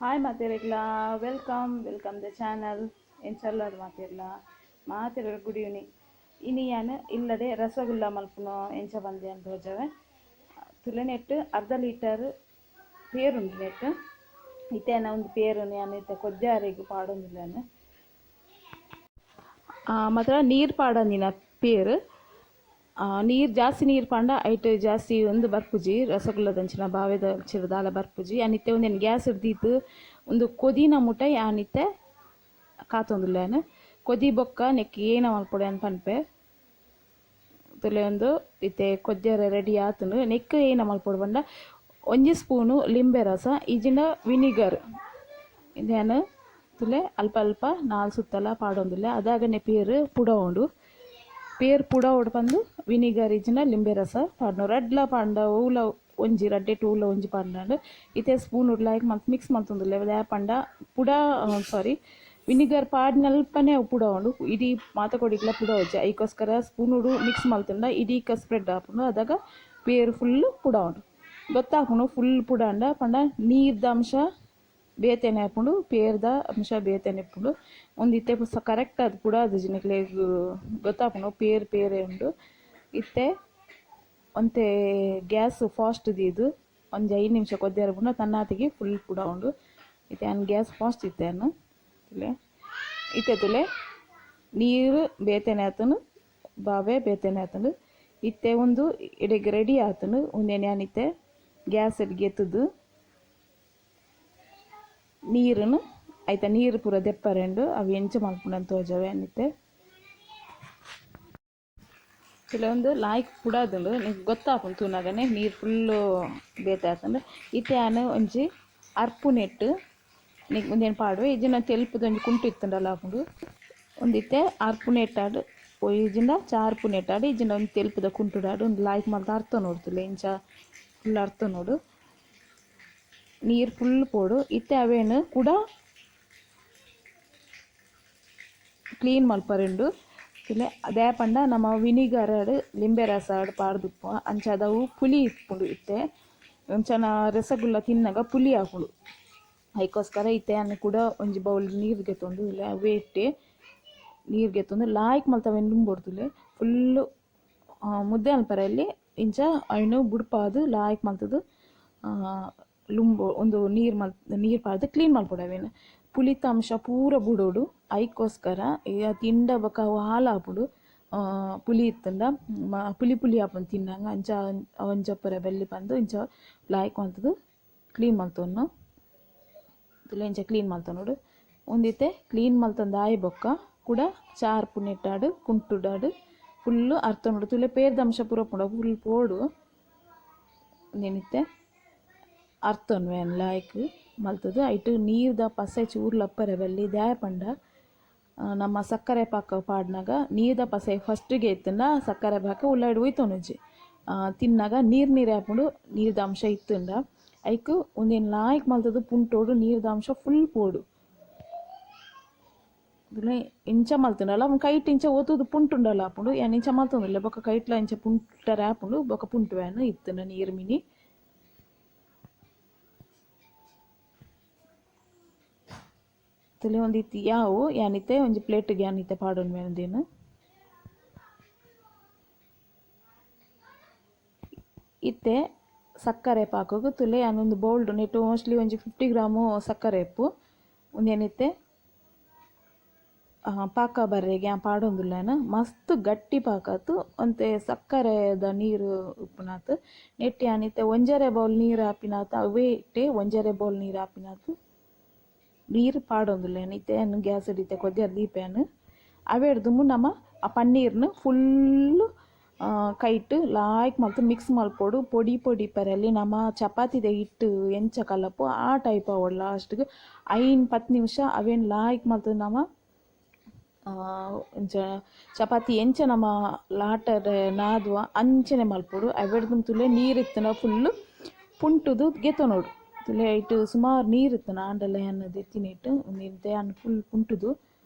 Hi ಮಾತೇರಿಗ್ಲಾ, welcome welcome the channel. ಎಂಚಲ್ಲರ್ ಮಾತಿರ್ಲಾ ಮಾತಿರ ಗುಡ್ ಈವ್ನಿಂಗ್. ಇನಿಯಾನ್ ಇಲ್ಲಡೆ ರಸಗುಲ್ಲ ಮಲ್ಪುನು ಎಂಚ ಬಂದೆ ಅಂತ ತೋಜವೆ. ತುಲೆನೆಟ್ ಅರ್ಧ ಲೀಟರ್ ಪೇರುಂಡು ನೆಟ್. ಇತ್ತೇನ ಒಂದು ಪೇರುನು ಯಾನ್ ಇತ್ತೆ ಕೊದ್ಯಾರೆಗ್ ಪಾಡೊಂದುಲ್ಲೆನ್. ಮಾತ್ರ ನೀರು ಪಾಡಂದಿನ ಪೇರು. ನೀರು ಜಾಸ್ತಿ ನೀರು ಪಾಂಡ ಐಟ್ ಜಾಸ್ತಿ ಒಂದು ಬರ್ಪುಜಿ, ರಸಗುಲ್ಲದಂಚಿನ ಬಾವೆದ ದಾಲ ಬರ್ಪುಜಿ. ಅನಿತ್ತೆ ಒಂದೇನು ಗ್ಯಾಸ್ ದೀತ್ ಒಂದು ಕೊದಿನ ಮುಟ ಯಾನಿತ್ತೆ ಕಾತೊಂದುಲ್ಲೆನ್. ಕೊದಿ ಬೊಕ್ಕ ನೆಕ್ ಏನ ಮಲ್ಪೊಡು ಅನ್ ಪನ್ಪೆ. ತುಲೆ ಒಂದು ಇತ್ತೆ ಕೊದ್ಯರೆ ರೆಡಿ ಆತುಂಡು. ನೆಕ್ ಏನ ಮಲ್ಪೊಡು ಪಂಡ ಒಂಜಿ ಸ್ಪೂನು ಲಿಂಬೆ ರಸ ಇಜಿಂಡ ವಿನಿಗರ್ ಇಂದೆನ್ ತುಲೆ ಅಲ್ಪ ಅಲ್ಪ ನಾಲ್ ಸುತ್ತಲ ಪಾಡೊಂದುಲ್ಲೆ. ಅದಾಗನೆ ಪೇರು ಪುಡ ಉಂಡು. ಪೇರ್ ಪುಡ ಉಂಡು ಪಂದು ವಿನಿಗರ್ ಇಜಿಂಡ ಲಿಂಬೆ ರಸ ಪಾಡ್ನು. ರಡ್ಲ ಪಾಂಡ ಓಲ ಒಂಜಿ ರಡ್ಡೆಟ್ ಊಲ ಒಂಜಿ ಪಾಡ್ಂಡ. ಇತ್ತೆ ಸ್ಪೂನ್ ಲಾಯ್ಕ್ ಮಲ್ತ್ ಮಿಕ್ಸ್ ಮಲ್ತೊಂದುಲ್ಲೆ. ದಾಯೆ ಪಂಡ ಪುಡ ಸಾರಿ ವಿನಿಗರ್ ಪಾಡ್ನಲ್ಪನೆ ಅವು ಪುಡ ಉಂಡು. ಇಡೀ ಮಾತ ಕೊಡಿಗ್ಲ ಪುಡ ಉಜ್ಜಿ. ಐಕೋಸ್ಕರ ಸ್ಪೂನುಡು ಮಿಕ್ಸ್ ಮಲ್ತುಂಡ ಇಡೀಕ ಸ್ಪ್ರೆಡ್ ಆಪುಂಡು. ಅದಾಗ ಪೇರ್ ಫುಲ್ ಪುಡ ಉಂಡು. ಗೊತ್ತಾಪುಂಡು ಫುಲ್ ಪುಡಾಂಡ ಪಂಡ ನೀರ್ದ ಅಂಶ ಬೇತೆನೆ ಆಪುಂಡು, ಪೇರ್ದ ಅಂಶ ಬೇತೆನೆ ಇಪ್ಪುಂಡು. ಉಂದು ಇತ್ತೆ ಕರೆಕ್ಟ್ ಆದ್ ಪುಡ ಆದಿಜಿ, ನಿಕ್ಲೆಗ್ ಗೊತ್ತಾಪುಂಡು ಪೇರ್ ಪೇರೆ ಉಂಡು. ಇತ್ತೆ ಒಂತೆ ಗ್ಯಾಸ್ ಫಾಸ್ಟ್ ದೀದ್ ಒಂಜಿ 5 ನಿಮಿಷ ಕೊದ್ಯರೆ ಬುಡ್ಂಡ ತನ್ನಾತಿಗೆ ಫುಲ್ ಪುಡ ಉಂಡು. ಇತ್ತೆ ಯಾನ್ ಗ್ಯಾಸ್ ಫಾಸ್ಟ್ ಇತ್ತೆ ಯಾನ್ ತುಲೆ. ಇತ್ತೆ ತುಲೆ ನೀರು ಬೇತೆನೆ ಆತುಂಡು, ಬಾವೆ ಬೇತೆನೆ ಆತುಂಡು. ಇತ್ತೆ ಉಂದು ಇಡೆಗ್ ರೆಡಿ ಆತುಂಡು. ಉಂದೆನ್ ಯಾನ್ ಇತ್ತೆ ಗ್ಯಾಸ್ ಗೆತ್ತುದು ನೀರುನು ಐತ ನೀರು ಪೂರ ದೆಪ್ಪರೆಂಡು. ಅವು ಎಂಚ ಮಲ್ಪುಂಡು ತೋಜವೆ ಅನಿತ್ತೆ. ಕೆಲವೊಂದು ಲಾಯ್ಕ್ ಪುಡಾದುಂಡು, ನಿಂಕ್ ಗೊತ್ತಾಪುಂಡು ತೂನಗನೆ ನೀರು ಫುಲ್ಲು ಬೇತೆ ಆತುಂಡು. ಇತ್ತೆ ಯಾನ್ ಒಂಜಿ ಅರ್ಪುನೆಟ್ ನಿಕ್ ಉಂದೆನ್ ಪಾಡುವೆ. ಇಜ್ಜಿಂಡ ತೆಲ್ಪುದ ಒಂಜಿ ಕುಂಟು ಇತ್ತುಂಡಲ ಆಪುಂಡು. ಉಂದಿತ್ತೆ ಅರ್ಪುನೆಟ್ಟಾಡ್ ಇಜ್ಜಿಂಡ ಚಾರ್ಪುನೆಟ್ಟಾಡ್ ಇಜ್ಜಿಂಡ ಒಂಜಿ ತೆಲ್ಪುದ ಕುಂಟುಡಾಡ್ ಉಂದು ಲಾಯ್ಕ್ ಮಲ್ತ್ ಅರ್ಥ ನೋಡ್ತುಲೆ ಇಂಚ ಫುಲ್ ಅರ್ಥ ನೋಡು. ನೀರು ಫುಲ್ ಪೋಡು. ಇತ್ತೆ ಅವೇನು ಕುಡ ಕ್ಲೀನ್ ಮಲ್ಪರುಂಡು. ದಾಯೆ ಪಂಡ ನಮ ವಿನಿಗರ್ ಲಿಂಬೆ ರಸ ಪಾಡ್ದುಪ್ಪುವ, ಅಂಚಾದ್ ಅವು ಪುಲಿ ಇಪ್ಪುಂಡು. ಇತ್ತೆ ಅಂಚನ ರಸಗುಲ್ಲ ತಿನ್ನಗ ಪುಲಿ ಆಪುಂಡು. ಐಕೋಸ್ಕರ ಇತ್ತೆ ಯಾನ್ ಕುಡ ಒಂಜಿ ಬೌಲ್ ನೀರು ಗೆತ್ತೊಂದು ಉಲ್ಲೆ. ಅವೇ ಇಟ್ಟೆ ನೀರು ಗೆತ್ತೊಂದು ಲಾಯ್ಕ್ ಮಲ್ತ್ ಅವೆನ್ ನುಂಗೊಡ್ತುಲೆ. ಫುಲ್ಲು ಮುದ್ದೆ ಮಲ್ಪರೆ ಅಲ್ಲಿ ಇಂಚ ಐನ್ ಬುಡ್ಪಾದ್ ಲಾಯ್ಕ್ ಮಲ್ತುದು ಲುಂಬೊ ಉಂದು ನೀರು ಮಲ್ತ್ ನೀರು ಪಾಡ್ದ್ ಕ್ಲೀನ್ ಮಲ್ಪೊಡು. ಅವೆನ್ ಪುಲಿತ ಅಂಶ ಪೂರ ಬುಡೊಡು. ಐಕೋಸ್ಕರ ತಿಂಡ ಬೊಕ ಅವು ಹಾಲಾಪುಂಡು. ಪುಲಿ ಇತ್ತುಂಡ ಪುಲಿ ಪುಲಿ ಆಪುಂಡು ತಿನ್ನಗ. ಅಂಚ ಒಂಜಪ್ಪರೆ ಬಲ್ಲಿ ಪಂದ್ ಇಂಚ ಲಾಯ್ಕ್ ಮಲ್ತುದು ಕ್ಲೀನ್ ಮಲ್ತೊನ್ನು. ಇಂಚ ಕ್ಲೀನ್ ಮಲ್ತೊನೊಡು. ಉಂದಿತ್ತೆ ಕ್ಲೀನ್ ಮಲ್ತೊಂದು ಆಯಿ ಬೊಕ್ಕ ಕುಡ ಚಾರ್ಪು ನೆಟ್ಟಾಡ್ ಕುಂಟುಡಾಡ್ ಫುಲ್ಲು ಅರ್ತೊನೊಡು. ತುಲೆ ಪೇರ್ದ ಅಂಶ ಪೂರ ಉಪ್ಪುಂಡು ಫುಲ್ ಪೋಡು. ಉಂದೆನಿತ್ತೆ ಅರ್ತೊನ್ವೆ ಲಾಯ್ಕ್ ಮಲ್ತುದು ಐಟ್ ನೀರ್ದ ಪಸೆ ಚೂರು ಲಪ್ಪರೆ ಬಲ್ಲಿ. ದಾಯೆ ಪಂಡ ನಮ್ಮ ಸಕ್ಕರೆ ಪಾಕ ಪಾಡ್ನಗ ನೀರ್ದ ಪಸೆ ಫಸ್ಟಿಗೆ ಇತ್ತುಂಡ ಸಕ್ಕರೆ ಪಾಕ ಉಳ್ಳಾಯ್ಡ್ ಒಯ್ತೊನುಜಿ. ತಿನ್ನಗ ನೀರು ನೀರು ಆಪುಂಡು ನೀರ್ದ ಅಂಶ ಇತ್ತುಂಡ. ಐಕ್ ಉಂದೆನ್ ಲಾಯ್ಕ್ ಮಲ್ತುದು ಪುಂಟೋಡು ನೀರ್ದ ಅಂಶ ಫುಲ್ ಪೋಡು. ಇಂಚ ಮಲ್ತುಂಡಲ ಕೈಟ್ ಇಂಚ ಒತ್ತುದು ಪುಂಟುಂಡಲ ಆಪುಂಡು. ಯಾನ್ ಇಂಚ ಮಲ್ತೊಂದುಲ್ಲೆ ಬೊಕ ಕೈಟ್ಲ ಇಂಚ ಪುಂಟರೆ ಆಪುಂಡು. ಬೊಕ ಪುಂಟುವೆನ್ ಇತ್ತುಂಡ ನೀರು ಮಿನಿ. ತುಲೆ ಒಂದಿತ್ತಿ ಯಾವು ಯಾನಿತ್ತೆ ಒಂಜಿ ಪ್ಲೇಟ್ಗ್ ಯಾನಿತ್ತೆ ಪಾಡೊನ್ವೆ ಉಂದೆನ್. ಇತ್ತೆ ಸಕ್ಕರೆ ಪಾಕಗ್ ತುಲೆ ಯಾನ್ ಒಂದು ಬೌಲ್ಡ್ ನೆಟ್ ಮೋಸ್ಟ್ಲಿ ಒಂಜಿ 50 ಗ್ರಾಮು ಸಕ್ಕರೆ ಇಪ್ಪು. ಉಂದೆನಿತ್ತೆ ಪಾಕ ಬರ್ರೆಗ್ ಯಾನ್ ಪಾಡೊಂದುಲ್ಲೆನ್. ಮಸ್ತ್ ಗಟ್ಟಿ ಪಾಕತ್ ಒಂತೆ ಸಕ್ಕರೆದ ನೀರು ಉಪ್ಪುನಾತ್. ನೆಟ್ ಯಾನ್ ಇತ್ತೆ ಒಂಜರೆ ಬೌಲ್ ನೀರು ಆಪಿನಾತ್ ಅವೇ ಇಟ್ಟೆ ಒಂಜರೆ ಬೌಲ್ ನೀರು ಆಪಿನಾತ್ ನೀರು ಪಾಡೊಂದುಲ್ಲೆನ್. ಇತ್ತೆ ಯಾನ್ ಗ್ಯಾಸ್ ಇತ್ತೆ ಕೊದ್ಯರ್ ದೀಪೆನ್. ಅವೆಡ್ ದುಂಬು ನಮ ಆ ಪನ್ನೀರ್ನ್ ಫುಲ್ಲು ಕೈಟ್ ಲಾಯ್ಕ್ ಮಲ್ತ್ ಮಿಕ್ಸ್ ಮಲ್ಪೊಡು. ಪೊಡಿ ಪೊಡಿ ಪೆರಲ್ಲಿ ನಮ ಚಪಾತಿದ ಹಿಟ್ಟು ಎಂಚ ಕಲಪು ಆ ಟೈಪ್ ಆವೊಡು. ಲಾಸ್ಟ್ಗ್ 5-10 ನಿಮಿಷ ಅವೆನ್ ಲಾಯ್ಕ್ ಮಲ್ತ್ ನಮ ಇಂಚ ಚಪಾತಿ ಎಂಚ ನಮ ಲಾಟರೆ ನಾದುವ ಅಂಚನೆ ಮಲ್ಪೊಡು. ಅವೆಡ್ದ್ ತುಲೆ ನೀರು ಇತ್ತುಂಡ ಫುಲ್ಲು ಪುಂಟುದು ಗೆತೊನೊಡು. ತುಲೆ ಐಟ್ ಸುಮಾರು ನೀರು ಇತ್ತುಂಡ ಆಂಡಲ ಯಾನ್ ದೆತ್ತಿನೆಟ್ ಉಂದೆನ್ ಯಾನ್ ಫುಲ್ ಪುಂಟುದು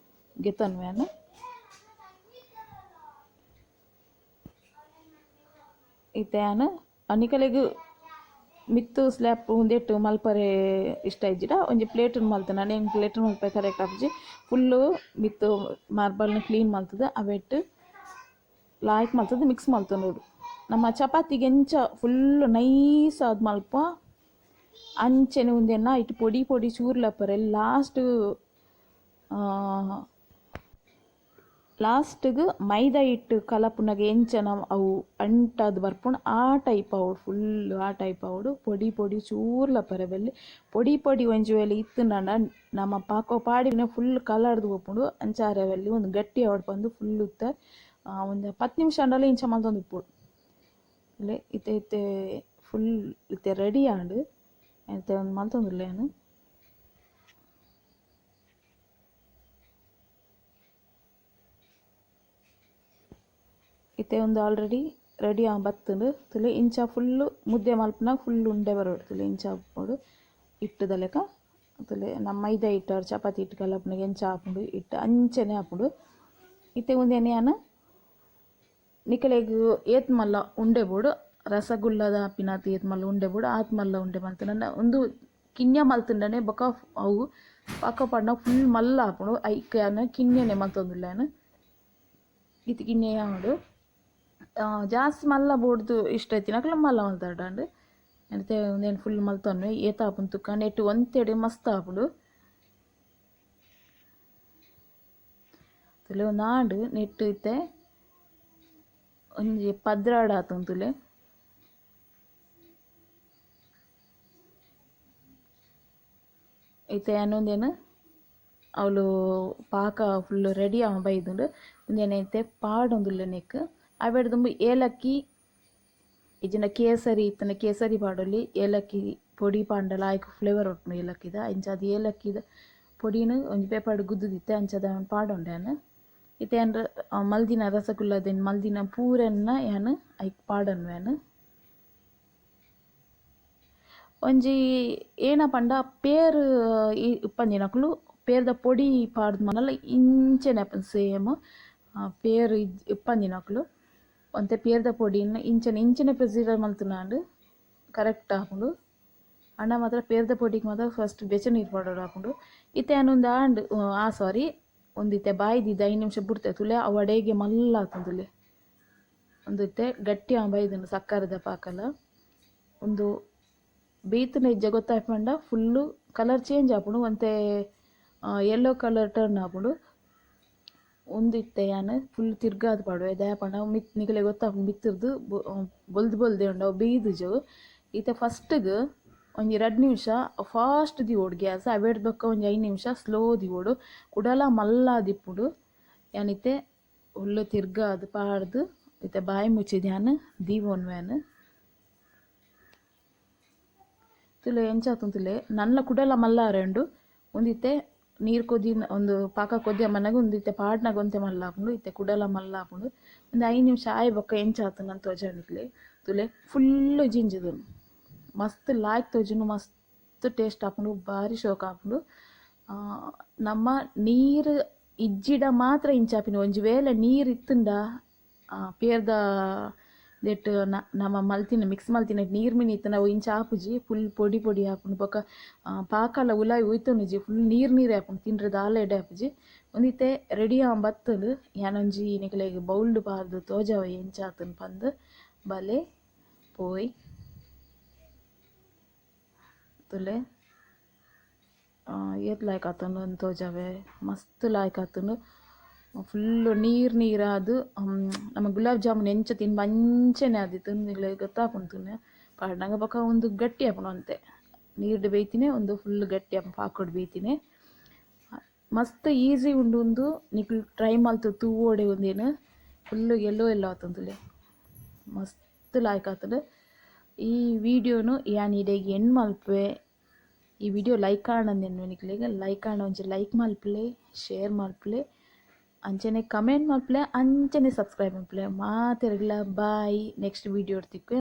ಗೆತೊನ್ವೆ ಯಾನ್. ಇತ್ತೆ ಯಾನ್ ನಿಕಲೆಗ್ ಮಿತ್ತು ಸ್ಲ್ಯಾಪ್ ಉಂದೆಟ್ ಮಲ್ಪರೆ ಇಷ್ಟ ಇಜ್ಜಿಡ ಒಂಜಿ ಪ್ಲೇಟ್ ಮಲ್ತನ ಎಂಕ್ ಪ್ಲೇಟ್ ಮಲ್ಪರೆ ಕರೆಕ್ಟ್ ಆಪುಜಿ ಫುಲ್ಲು ಮಿತ್ತು ಮಾರ್ಬಲ್ನ ಕ್ಲೀನ್ ಮಲ್ತದ ಅವೆಟ್ ಲಾಯ್ಕ್ ಮಲ್ತದ ಮಿಕ್ಸ್ ಮಲ್ತೊನೊಡು. ನಮ್ಮ ಚಪಾತಿಗೆ ಎಂಚ ಫುಲ್ ನೈಸ್ ಆದ್ ಮಲ್ಪ ಅಂಚನೆ ಉಂದೆನ್ನ ಇಟ್ಟು ಪೊಡಿ ಪೊಡಿ ಚೂರ್ಲಪ್ಪರೆ ಲಾಸ್ಟ್ ಲಾಸ್ಟ್ಗ್ ಮೈದಾ ಹಿಟ್ಟು ಕಲಪುನಗ ಎಂಚನ ಅವು ಅಂಟಾದ್ ಬರ್ಪುಂಡು ಆ ಟೈಪ್ ಆವೊಡು ಫುಲ್ ಆ ಟೈಪ್ ಆವೊಡು ಪೊಡಿ ಪೊಡಿ ಚೂರ್ಲಪ್ಪರೆ ಬಲ್ಲಿ ಪೊಡಿ ಪೊಡಿ ಒಂಜಿ ವೇಳೆ ಇತ್ತುಂಡ ನಮ್ಮ ಪಾಕೊ ಪಾಡಿನ ಫುಲ್ ಕಲರ್ದು ಪೋಪುಂಡು ಅಂಚಾರೆ ಬಲ್ಲಿ ಒಂದು ಗಟ್ಟಿ ಆವೊಡು ಪಂದ್ ಫುಲ್ ಇತ್ತೆ ಒಂದು 10 ನಿಮಿಷ ಆಂಡಲ ಇಂಚ ಮಲ್ತೊಂದು ಇಪ್ಪೊಡು. ಇತ್ತೆ ಇತ್ತೆ ಫುಲ್ ಇತ್ತೆ ರೆಡಿ ಆಂಡ್ ಇತ್ತೆ ಒಂದು ಮಲ್ತೊಂದುಲ್ಲೆ ಯಾನ್. ಇತ್ತೆ ಒಂದು ಆಲ್ರೆಡಿ ರೆಡಿ ಆ ಬತ್ತುಂಡು ತುಲೆ ಇಂಚ ಫುಲ್ಲು ಮುದ್ದೆ ಮಲ್ಪುನಾಗ ಫುಲ್ ಉಂಡೆ ಬರೋಡು ತುಲೆ ಇಂಚ ಆಪುಂಡು ಹಿಟ್ಟುದ ಲೆಕ್ಕ ತುಲೆ ನಮ್ಮ ಮೈದಾ ಹಿಟ್ಟು ಚಪಾತಿ ಹಿಟ್ಟು ಕಲಪುನಾಗ ಎಂಚ ಆಪುಂಡು ಹಿಟ್ಟು ಅಂಚನೆ ಆಪುಂಡು. ಇತ್ತೆ ಉಂದೆನ್ ಯಾನ್ ನಿಕಲೆಗ್ ಏತ್ ಮಲ್ಲ ಉಂಡೆ ಬೋಡು ರಸಗುಲ್ಲದ ಆಪಿನಾತ್ ಏತ್ ಮಲ್ಲ ಉಂಡೆ ಬೋಡು ಆತ್ ಮಲ್ಲ ಉಂಡೆ ಮಲ್ತುಂಡ ಉಂದು ಕಿನ್ಯ ಮಲ್ತುಂಡನೆ ಬೊಕ ಅವು ಪಾಕ ಪಾಡ್ನ ಫುಲ್ ಮಲ್ಲ ಆಪುಂಡು ಐಕ್ ಯಾನ್ ಕಿನ್ಯನೆ ಮಲ್ತೊಂದುಲ್ಲೆ ಯಾನ್ ಇತ್ತೆ ಕಿನ್ಯ ಆವೊಡು. ಜಾಸ್ತಿ ಮಲ್ಲ ಬೋಡ್ದು ಇಷ್ಟ ಇತ್ತಿನಕುಲು ಮಲ್ಲ ಮಲ್ತಾಡಂಡ್ ಇತ್ತೆ ಉಂದೆನ್ ಫುಲ್ ಮಲ್ತೊನ್ವೆ ಏತ್ ಆಪುಂಡು ತುಕ್ಕ ನೆಟ್ ಒಂತೆಡ್ ಮಸ್ತ್ ಆಪುಂಡು. ತುಲೆ ಒಂದು ಆಂಡ್ ನೆಟ್ ಇತ್ತೆ ಒಂಜಿ 12 ಆತುಂಡು ತುಲೆ. ಇತ್ತೆ ಯಾನ್ ಉಂದೆನ್ ಅವ್ಲು ಪಾಕ ಫುಲ್ ರೆಡಿ ಆವೊಂದು ಬೈದುಂಡು ಉಂದೆನ್ ಇತ್ತೆ ಪಾಡೊಂದುಲ್ಲೆ ನೆಕ್ ಅವೆಡ್ ದುಂಬು ಏಲಕ್ಕಿ ಇಜ್ಜಿಂಡ ಕೇಸರಿ ಇತ್ತಂಡ ಕೇಸರಿ ಪಾಡೊಲಿ ಏಲಕ್ಕಿ ಪೊಡಿ ಪಾಂಡಲ ಐಕ್ ಫ್ಲೇವರ್ ಉಪ್ಪುಂಡು ಏಲಕ್ಕಿದ ಅಂಚಾದ್ ಏಲಕ್ಕಿದ ಪೊಡಿನ್ ಒಂಜಿ ಪೇಪರ್ಡ್ ಗುದ್ದುದಿತ್ತೆ ಅಂಚಾದ್ ಅವೆನ್ ಪಾಡೊಂಡೆ ಯಾನ್. ಇತ್ತೆ ಯಾನ್ ಮಲ್ದಿನ ರಸಗುಲ್ಲದೆನ್ ಮಲ್ದಿನ ಪೂರೆನ್ನ ಯಾನ್ ಐಕ್ ಪಾಡೊನ್ವೆ ಯಾನ್. ಒಂಜಿ ಏನ ಪಂಡ ಪೇರ್ ಇಪ್ಪಂದಿನಕುಲು ಪೇರ್ದ ಪೊಡಿ ಪಾಡ್ದ್ ಮನಲ ಇಂಚನೆ ಆಪುಂಡು ಸೇಮ್ ಪೇರ್ ಇಪ್ಪಂದಿನಕುಲು ಒಂತೆ ಪೇರ್ದ ಪೊಡಿನ್ ಇಂಚನೆ ಇಂಚನೆ ಪ್ರೊಸೀಜರ್ ಮಲ್ತುನಾಂಡ್ ಕರೆಕ್ಟ್ ಆಪುಂಡು. ಆಂಡ ಮಾತ್ರ ಪೇರ್ದ ಪೊಡಿಗ್ ಮಾತ್ರ ಫಸ್ಟ್ ಬೆಚ್ಚ ನೀರು ಪಾಡೊಡು ಆಪುಂಡು. ಇತ್ತೆ ಯಾನ್ ಉಂದು ಆಂಡ್ ಆ ಸಾರಿ ಉಂದು ಇತ್ತೆ ಬಾಯಿ ದೀದ್ 5 ನಿಮಿಷ ಬುಡ್ತೆ ತುಲೆ ಅವು ಅಡೇಗೆ ಮಲ್ಲ ಆತುಂಡು ತುಲೆ ಉಂದು ಇತ್ತೆ ಗಟ್ಟಿ ಆವೊಂದು ಬೈದುಂಡು ಸಕ್ಕರೆದ ಪಾಕಲ. ಉಂದು ಬೇಯ್ತುಂಡ ಇಜ್ಜ ಗೊತ್ತಾಪುಂಡ ಫುಲ್ಲು ಕಲರ್ ಚೇಂಜ್ ಆಪುಂಡು ಒಂತೆ ಯೆಲ್ಲೋ ಕಲರ್ ಟರ್ನ್ ಆಪುಂಡು. ಉಂದು ಇತ್ತೆ ಯಾನ್ ಫುಲ್ ತಿರ್ಗಾದ್ ಪಾಡುವೆ ದಾಯೆ ಪಂಡ ಮಿತ್ತ್ ನಿಕಲೆಗ್ ಗೊತ್ತಾಪುಂಡು ಮಿತ್ತುರ್ದು ಬೊಲ್ದು ಬೊಲ್ದೇ ಉಂಡು ಅವು ಬೇಯ್ದುಜು. ಇತ್ತೆ ಫಸ್ಟ್ಗ್ ಒಂಜಿ 2 ನಿಮಿಷ ಫಾಸ್ಟ್ ದೀವೊಡು ಗ್ಯಾಸ್ ಅವೆಡ್ದ್ ಬೊಕ್ಕ ಒಂಜಿ 5 ನಿಮಿಷ ಸ್ಲೋ ದೀವೊಡು ಕುಡಲ ಮಲ್ಲ ಆದಿಪ್ಪುಂಡು. ಯಾನ್ ಇತ್ತೆ ಫುಲ್ಲು ತಿರ್ಗಾದ್ ಪಾಡ್ದ್ ಇತ್ತೆ ಬಾಯಿ ಮುಚ್ಚಿದ್ ಯಾನ್ ದೀವೊನ್ವೆ ಯಾನ್. ತುಲೆ ಎಂಚ ಆತುಂಡು ತುಲೆ ನನ್ಲ ಕುಡಲ ಮಲ್ಲ ಆರೆ ಉಂಡು. ಉಂದಿತ್ತೆ ನೀರು ಕೊದಿನ ಒಂದು ಪಾಕ ಕೊದ್ಯ ಮನಗ ಉಂದಿತ್ತೆ ಪಾಡ್ನಗ ಒಂತೆ ಮಲ್ಲ ಆಪುಂಡು ಇತ್ತೆ ಕುಡಲ ಮಲ್ಲ ಆಪುಂಡು. ಒಂದು 5 ನಿಮಿಷ ಆಯಿ ಬೊಕ್ಕ ಎಂಚ ಆತುಂಡು ಅಂದ್ ತೋಜಾಂಡ್ ನಿಕ್ಲೆ ತುಲೆ ಫುಲ್ಲು ಜಿಂಜಿದು ಮಸ್ತ್ ಲಾಯ್ಕ್ ತೋಜುಂಡು ಮಸ್ತ್ ಟೇಸ್ಟ್ ಆಪುಂಡು ಬಾರಿ ಶೋಕ್ ಆಪುಂಡು. ನಮ್ಮ ನೀರು ಇಜ್ಜಿಡ ಮಾತ್ರ ಇಂಚಾಪಿನ ಒಂಜಿ ವೇಳೆ ನೀರು ಇತ್ತುಂಡ ಪೇರ್ದ ದೆಟ್ ನಮ ಮಲ್ತಿನ ಮಿಕ್ಸ್ ಮಲ್ತಿನ ನೀರು ಮೀನು ಇತ್ತುಂಡ ಅವು ಇಂಚ ಆಪುಜಿ ಫುಲ್ ಪೊಡಿ ಪೊಡಿ ಆಪುಂಡು ಬೊಕ ಪಾಕಲ ಉಲಾಯಿ ಒಯ್ತೊಂದುಜಿ ಫುಲ್ ನೀರು ನೀರು ಆಪುಂಡು ತಿಂಡ್ರೆ ದಾಲ ಎಡ್ಡೆ ಆಪುಜಿ. ಉಂದಿತ್ತೆ ರೆಡಿ ಆವೊಂದು ಬತ್ತುಂಡು ಯಾನೊಂಜಿ ನಿಕಲೆಗ್ ಬೌಲ್ಡ್ ಪಾರ್ದ್ ತೋಜಾವೆ ಎಂಚ ಆತುಂಡು ಪಂದ್ ಬಲೆ ಪೋಯ್ ತುಲೆ ಏತ್ ಲಾಯ್ಕ್ ಆತುಂಡು ಅಂದ್ ತೋಜಾವೆ ಮಸ್ತ್ ಲಾಯ್ಕ್ ಆತುಂಡು. ಫುಲ್ಲು ನೀರು ನೀರಾದ್ ನಮ ಗುಲಾಬ್ ಜಾಮೂನ್ ಎಂಚ ತಿನ್ಪ ಅಂಚನೆ ಆದಿತ್ತುಂಡು ನಿಕ್ಲೆಗ್ ಗೊತ್ತಾಪುಂಡು ತೂನೆ ಪಾಡ್ನಗ ಬೊಕ ಉಂದು ಗಟ್ಟಿ ಆಪುಂಡು ಒಂತೆ ನೀರ್ಡ್ ಬೇಯ್ತಿನೆ ಉಂದು ಫುಲ್ ಗಟ್ಟಿ ಆಪುಂಡು ಪಾಕೊಡು ಬೇಯ್ತಿನೆ. ಮಸ್ತ್ ಈಸಿ ಉಂಡು ಉಂದು ನಿಕುಲು ಟ್ರೈ ಮಲ್ತ್ ತೂವೊಡೆ ಉಂದೆನ್ ಫುಲ್ಲು ಎಲ್ಲೋ ಎಲ್ಲೋ ಆತುಂಡು ತೂಲೆ ಮಸ್ತ್ ಲಾಯ್ಕ್ ಆತುಂಡು. ಈ ವಿಡಿಯೋನು ಯಾನ್ ಇಡೆಗ್ ಎಂಡ್ ಮಲ್ಪುವೆ. ಈ ವಿಡಿಯೋ ಲೈಕ್ ಆಂಡ ನಿಕ್ಲೆಗ್ ಲೈಕ್ ಆಂಡ ಒಂಜಿ ಲೈಕ್ ಮಲ್ಪುಲೆ ಶೇರ್ ಮಲ್ಪುಲೆ ಅಂಚನೆ ಕಮೆಂಟ್ ಮಲ್ಪುಲೆ ಅಂಚನೆ ಸಬ್ಸ್ಕ್ರೈಬ್ ಮಲ್ಪುಲೆ. ಮಾತೆರ್ಗ್ಲ ಬಾಯ್ ನೆಕ್ಸ್ಟ್ ವಿಡಿಯೋ ತಿಕ್ಕುವೆ.